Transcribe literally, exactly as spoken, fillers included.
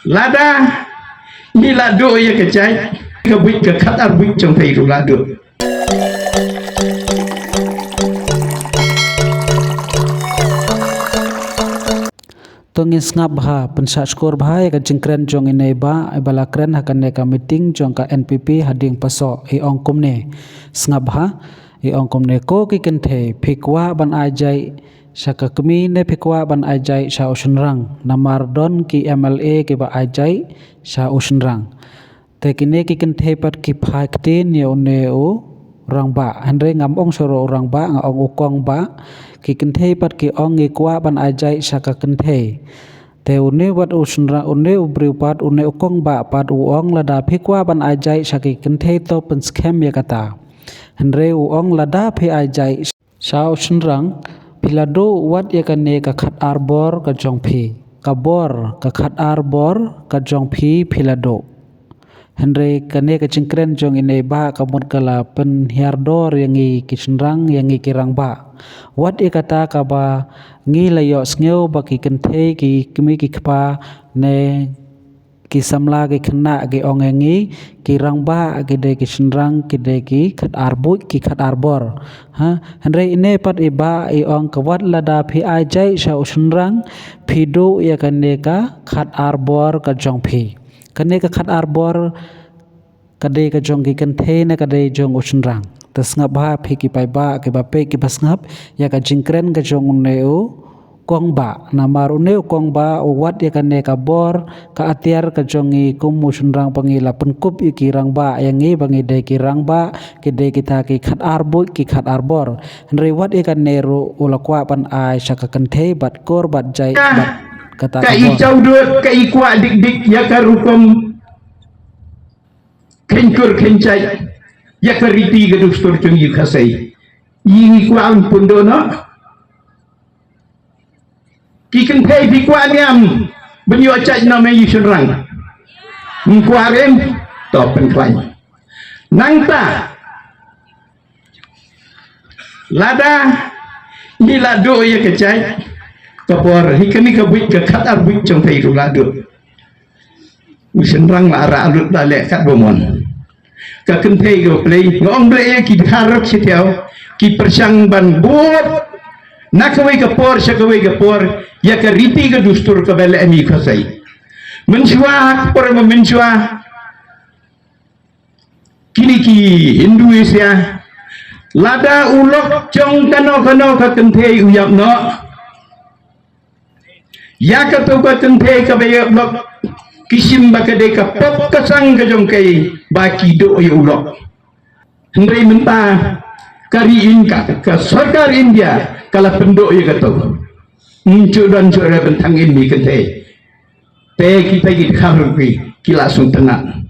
Lada ngi la duh ïa ka jait, ka buit, ka khatar buit jong phi ruh la duh. To ngin sngap bha, pynshah shkor bha ïa ka jingkren jong ine i bah, i ba la kren ha kane ka meeting jong ka N P P ha Diengpasoh, i ong kumne. Sngap bha, i ong kumne: Ko ki kynthei, phi kwah ban ai jait sha ka kmie ne phi kwah ban ai jait sha u shynrang? Namar don ki M L A ki ba ai jait sha u shynrang. Te kine ki kynthei pat ki phai ktien ïa une u rangbah. Hynrei ngam ong shuh ruh u rangbah, nga ong u kong bah. Ki kynthei pat ki ong ngi kwah ban ai jait sha ka kynthei. Te une wat u shynrang, une u briew pat, une u kong bah pat u ong lada phi kwah ban ai jait sha ki kynthei to pynskhem ïa kata. Hynrei u ong lada phi ai jait sha u shynrang, phi la duh wat ïa kane ka khatar bor ka jong phi. Ka bor, ka khatar bor ka jong phi, phi la duh. Hynrei kane ka jingkren jong ine i bah ka mut ka la pynhiar dor ïa ngi ki shynrang, ïa ngi ki rangbah. Wat ïa kata kaba ngi la ïohsngew ba ki kynthei, ki kmie ki kpa ne ki samla ki khynnah ki ong ïa ngi, ki rangbah ki dei ki shynrang, ki dei ki khatar buit, ki khatar bor. Ha, hynrei ine pat i bah i ong ka wat lada phi ai jait sha u shynrang, phi duh ïa kane ka khatar bor ka jong phi. Kane ka khatar bor ka dei ka jong ki kynthei ne ka dei jong u shynrang? Te sngap bha phi ki paidbah ki ba peit ki ba sngap ïa ka jingkren ka jong une u kong bah. Namar une u kong bah u wat ïa kane ka bor, ka atiar ka jong ngi kum u shynrang ba ngi la pynkup ïa ki rangbah ïa ngi ba ngi dei ki rangbah, ki dei kita ki khatar buit, ki khatar bor. Hynrei wat ïa kane ruh u la kwah ban ai sha ka kynthei bad kur bad jait bad kata ka bor. Ka i jaw dud, ka i kwah dik dik ïa ka rukom kheiñ kur kheiñ jait, ïa ka riti ka dustur jong i Khasi. I ngi kwah ban pynduh noh. Ki kynthei phi kwah niam ban ïoh jait noh me i shynrang? Ym kwah rim, to pynkhlaiñ. Nangta lada ngi la duh ïa ka jait, ka bor, hi kane ka buit, ka khatar buit jong phi ruh la duh. U shynrang la rah lut, la leh kat ba mon. Ka kynthei ka ba plie, nga ong Blei ïa ki dkhar ruh shi taïew, ki pyrshang ban bud na kawei ka por sha kawei ka por ïa ka riti ka dustur ka ba leh mi Khasi. Mynshuwa, por ba mynshuwa, kine ki Hindu Asia, lada u lok jong kano kano ka kynthei u ïap noh, ïa kato ka kynthei ka ba ïap lok, ki shim ba ka dei ka pop ka sang ka jong ka, ba ki duh ïa u lok. Hynrei mynta ka ri India, ka sorkar India ka la pynduh ïa kato. Ym ju don ju re bynta ngin mi kynthei. Te kita ki dkhar ruh ki, ki la sngewtynnat.